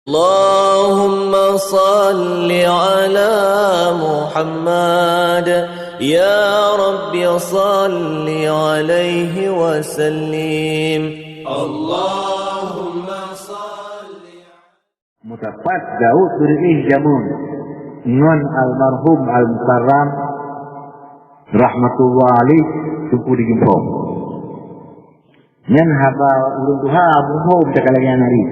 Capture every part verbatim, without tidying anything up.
اللهم صل على محمد، يا رب صل عليه وسلم. اللهم صل. Meusapat Daud Suriih jameun ngon almarhum Al-Mukarram rahmatullah alaih Teungku di Jumpo. Nyan haba ureuëng tuha muphom takalagée nari.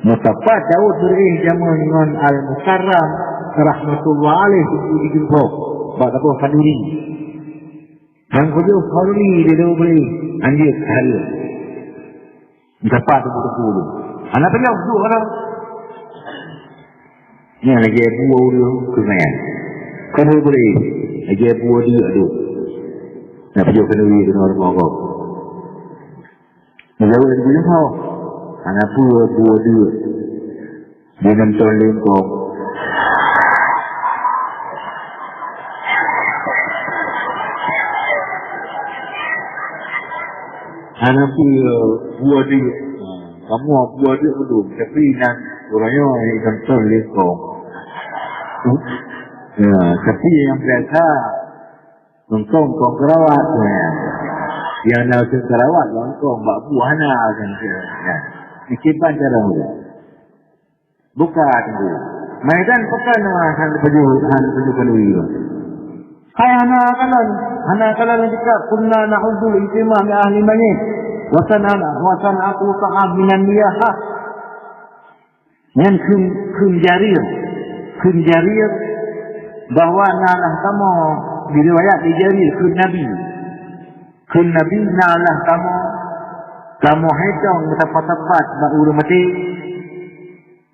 Meusapat Daud Suriih jameun ngon Al-Mukarram rahmatullah alaih Teungku di Jumpo bak saboh khanuri. Nyang keujeuh khanuri di Daud Suriih anjeut hari. Meusapat teungku-teungku tu. Hana peunyoh duek orang. Nyan lagée buah ureuëng keu nyan. Kon hana boleh. Lagée buah diek tu. Nak peujoh khanuri keunoe rumoh gob. Meujaweueb di beuleumah. Hana peue buah diek. Di nonton lingkong. Hana peue buah diek. Kamoe buah diek belum, tapi nan ureuëng nyoe nonton lingkong. Ya, tapi nyang biasa lingkong kong keurawat. Ya. Nyang na useuen keurawat lingkong bak buah na kan. Ya. Nyan kiban cara ureuëng. Buka teungku. Maidan pekan hana pajoh, hana pajoh khanuri. Hai hana kalon, hana kalon jika kunna na'uddul ijtima min ahli mayyit. Wa sana'na, wa sana'tu ta'am minan niyahah. Nyan kheun, kheun jarir. Kheun jarir bahwa na lah kamoe diriwayat di jarir kheun Nabi. Kheun Nabi na lah kamoe, kamoe hai dong meusapat-sapat bak ureuëng maté.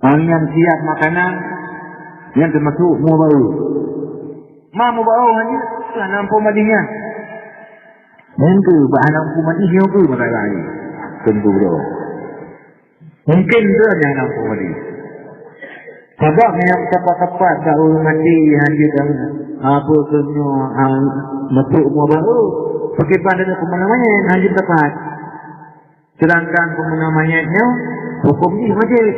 Nyan siap makanan, nyan teumasuk mubaeu. Ma mubaeu hanya hana muphom hadih nyan. Nyan keuh bak hana muphom hadih nyoe keuh masalah nyan. Teungku bro. Mungkin tu hana muphom hadih. Sabab nyang sapat-sapat bak ureuëng maté hana apa keuh nyoe, ah, masuk mubaeu. Pakiban deungon peumeunan manyét hana sapat. Sedangkan peumeunan manyét nyoe huköm jih wajéb.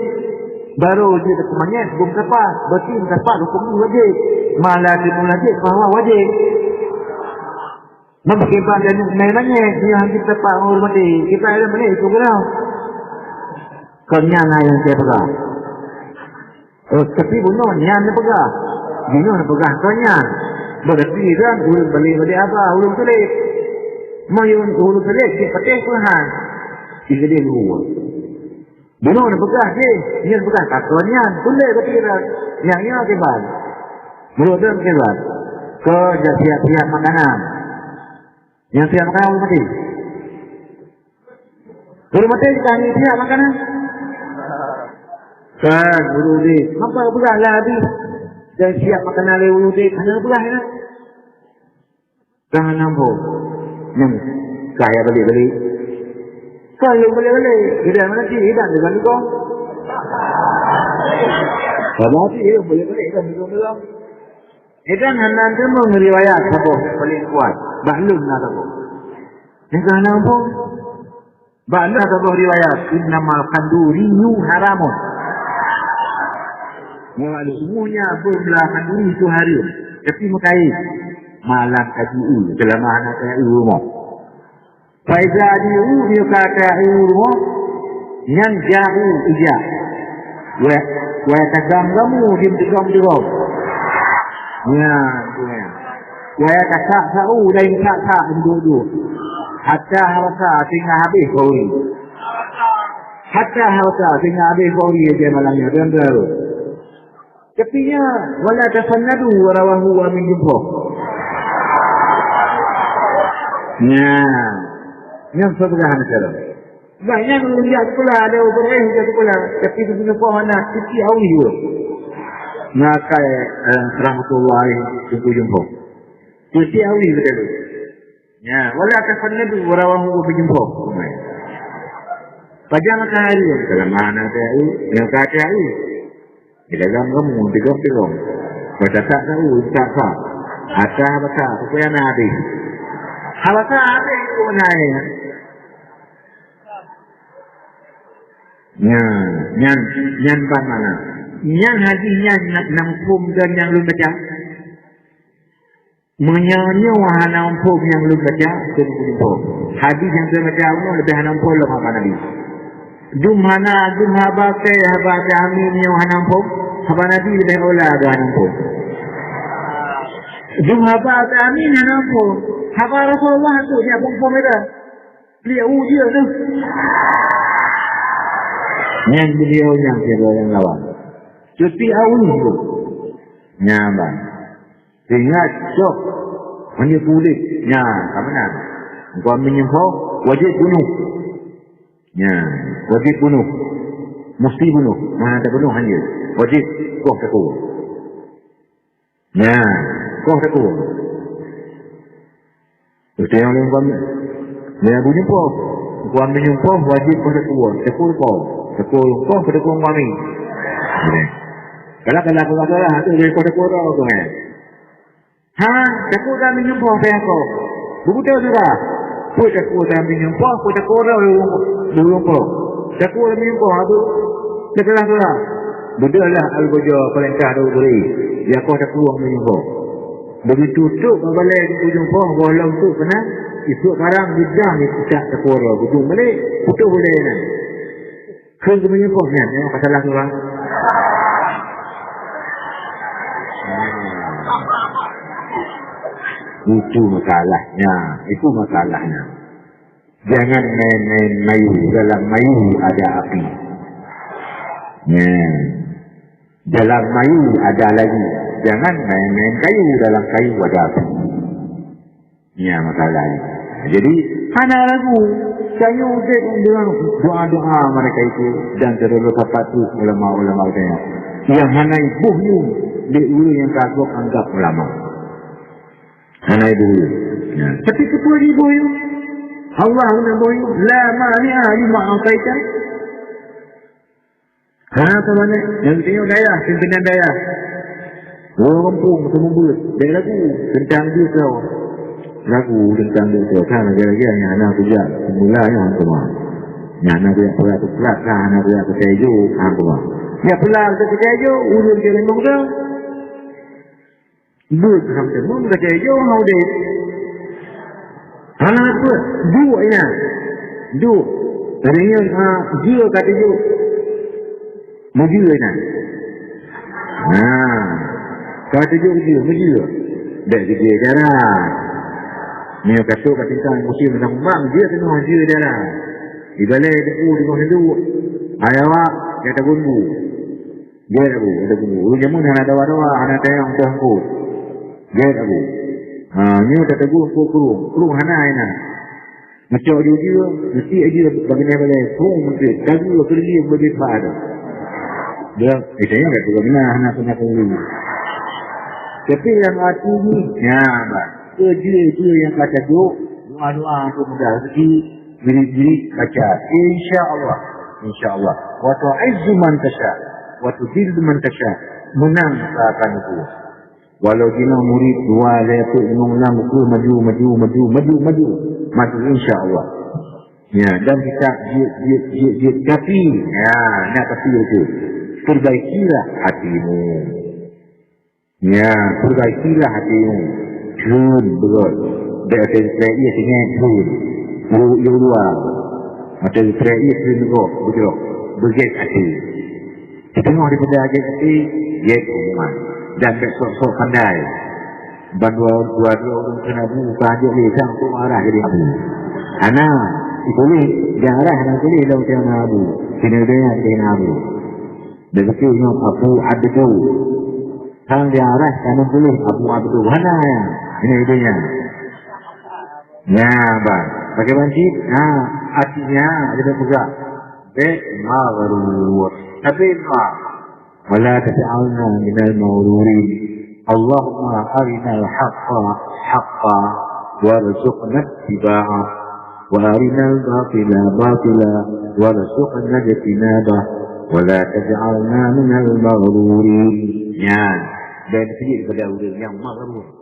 Barô jeuet keu manyét hukôm sapat, berarti sapat huköm jih wajéb. Malah timbul lagée bahwa wajéb. Meukiban dan manyét nyoe hana sapat ureuëng maté. Kita ada manyét itu geura. Kon nyan nyang saya peugah. Oh, tapi bunoe nyan neupeugah. Bunoe neupeugah kon nyan. Berarti kan ureuëng balek-balek haba, ureuëng tuléh. Meunyoe ureuëng tuléh cit patéh peue hai. Di keudeh luwa. Bunoe neupeugah jih, nyan peugah ka kon nyan. Tuléh berarti kan. Nyang nyoe kiban. Meunurot lôn kiban. Kon jak siap-siap makanan. Nyang siap makanan ureuëng maté. Ureuëng maté ka hana siap makanan. Kan, ureuëng udeb. Maka peugah lah habéh. Dan siap makanan lé ureuëng udeb, hana peugah nyan. Ka hana muphom. Nyan, ka ya balek-balek. Ka lôn balek-balek. Idan mana cit? Idan deungon lingkong. Sama cit, ya, balek-balek idan deungon lingkong. Idan hana teumeung riwayat saboh paling kuat. Bak lôn na saboh. Nyang ka hana muphom. Bak na saboh riwayat, "Innamal khanduriyyu haramun." Nyoe aleuh umunya beuh blah khanduri itu hareuem. Tapi meukaid, malam ka jiu, seulama hana tayue rumoh. Faiza jiu, nyoe ka tayue rumoh, nyan jaru ija. Wah, wah tagam gamu dim tigom-tigom. Nyan, nyan. Wah tasak sau dan tasak duek-duek. Hatta harasa singa habéh khauri. Hatta harasa singa habéh khauri aja malam nyan dan baru. Tapi nya, wala tasannadu wa rawahu wa min jumpa. Nya. Nya sepeugah macam tu. Banyak ureuëng jak sikula, ada ureuëng eh jak sikula, tapi di sini pun anak kecil awi juga. Ngakai, eh, rahmatullahi Teungku Jumpo. Kecil awi betul. Ya, wala tasannadu wa rawahu Teungku Jumpo. Pajan matahari, kalau mana ada awi, yang kata awi. Di dalam kamu, di dalam, di dalam. Baca tak tahu, tak tak. Ada baca, supaya ada habis. Haba sa habéh keu nyan. Nyan, nyan, nyan ban mana? Nyan hadis nyan na-, na muphom dan nyang lôn baca. Meunyoe nyoe hana muphom nyang lôn baca, keuneuk muphom. Hadis nyang lôn baca nyoe leubeh hana muphom lom haba Nabi. Dum hana, dum haba keu haba keu amin nyoe hana muphom, haba Nabi leubeh ola geuh hana muphom. Dum haba keu amin hana muphom, haba Rasulullah tu nyang muphom itu. Liek ujeuen tu. Nyang beliau nyang kira nyang lawan. Cuti awal tu. Nyan ban. Ingat, cok. Hanya puléh. Nyan, ka meunan. Engkau menyempoh, wajib bunuh. Nyan, wajib bunuh. Mesti bunuh. Mana tak bunuh hanya. Wajib, koh takue. Nyan, koh takue. Beutôi nyang lôn kuam, lôn Abu nyempoh. Kuam meunyeumpoh wajéb koh takue. Takue koh. Takue koh, takue kuami. Kalah, kalah, kalah, kalah. Tu lé koh takue tu, tu, eh. Ha, takue kami nyempoh pih koh. Beutôi tu dah. Peue takue kami nyempoh, peue takue dah, lôn, lôn nyempoh. Takue kami nyempoh, tu. Kalah, kalah. Beudahlah Al-Baja perintah Daud Guri. Dia koh takue kami nyempoh. Begitu trok bak balai di ujong poh, goh lom trok keunan, isuek barang di dang di pucak takue, geuduek balek, putôh ulèe nyan. Kheun keu meunyeumpoh nyan, nyoe ka salah surah. Itu masalahnya, itu masalahnya. Jangan main-main mayu, dalam mayu ada api. Nah, dalam mayu ada layu. Jangan main-main kayu, dalam kayu ada api. Nya masalah ni. Jadi, hana lagu. Kayu udép dengan doa-doa mereka itu dan seluruh sapat tu ulama-ulama tanya. Yang hana iboh nyu, di ureueng nyang ka anggap ulama. Hana iboh nyu. Ya. Tapi ketua iboh nyu, Allah hana boh nyu, la mani'a lima a'taita. Ha, apa mana? Yang tengok dayah, pimpinan dayah. Orang kampung, semua buat. Dia lagu tentang dia tau. Lagu tentang dia tau. Kan, lagi-lagi yang anak kerja, semula yang sama. Yang anak dia perak tu perak, kan, anak dia ke Tejo, ha, apa. Ya, perak ke Tejo, ulun dia memang dah. Buet ham teumom gata jeuet ngon udép. Hana buet, duek inan. Duek. Tadi nyan, ha, jeuet ka teujok. Meujeuet inan. Ha. Ka teujok jeuet, meujeuet. Bèk geujeuet jalan. Nyoe ka trok ka tingkat musim meunan kumbang, jeuet keunoe, jeuet jalan. Ibalèe deungon duek. Hai awak, gata bumbu. Gét Abu, gata bumbu. Ureueng jameun hana dawa-dawa, hana tayang teuh eungkôt. Gét Abu. Ha, nyoe tateugöt eungkôt krueng. Krueng hana inan. Meucok jeuet-jeuet, meusiek jeuet bak binéh balèe. Krueng meusiek. Tateugöt keureuji bak binéh balèe. Dia, eh, saya enggak juga benar, hana pernah tahu. Tapi yang hati ni, ya, bah. Keu jeuet-jeuet nyang ka taduek, doa-doa untuk mudah rezeki, wirid-wirid baca. Insya Allah. Insya Allah. Wa tu'izzu man tasya, wa tudhillu man tasya. Meunang ka akan itu. Walau jinoe murit dua lhèe peuet limong lam ukeue maju, maju, maju, maju, maju. Maju, insya Allah. Ya, dan kita jeuet, jeuet, jeuet, jeuet. Tapi, ya, nak tapi itu. Perbaikilah hatimu. Ya, perbaikilah hati nyoe. Theun beugöt. Bèk watèe geupreh ié singoh theun. Ureueng luwa. Watèe geupreh ié theun beugöt, beujroh. Beugét até. Siteungoh daripada gét até, gét hubungan. Dan bèk sok-sok pandai. Ban dua, dua, dua ureueng keuneuk bu, ka jeuet lé sang tu arah jadi abu. Hana, ituléh, nyang arah hana tuléh lom keu abu. Sinoe donya keu abu. Begitu nyoe Abu Abdu. Kan dia arah kanan tuléh Abu Abdu. Hana ya. Ini idenya. Ya, bah. Pakai banci. Ha, artinya ada peugah. Bèk maghrur. Tapi ma. Wala taj'alna minal maghrurin. Allahumma arinal haqqa haqqa warzuqna ittiba'ah. Wa arinal batila batila warzuqna ijtinabah. Wala taj'alna minal maghrurin. Nyan. Dan sijeuet pada ureueng nyang maghrur.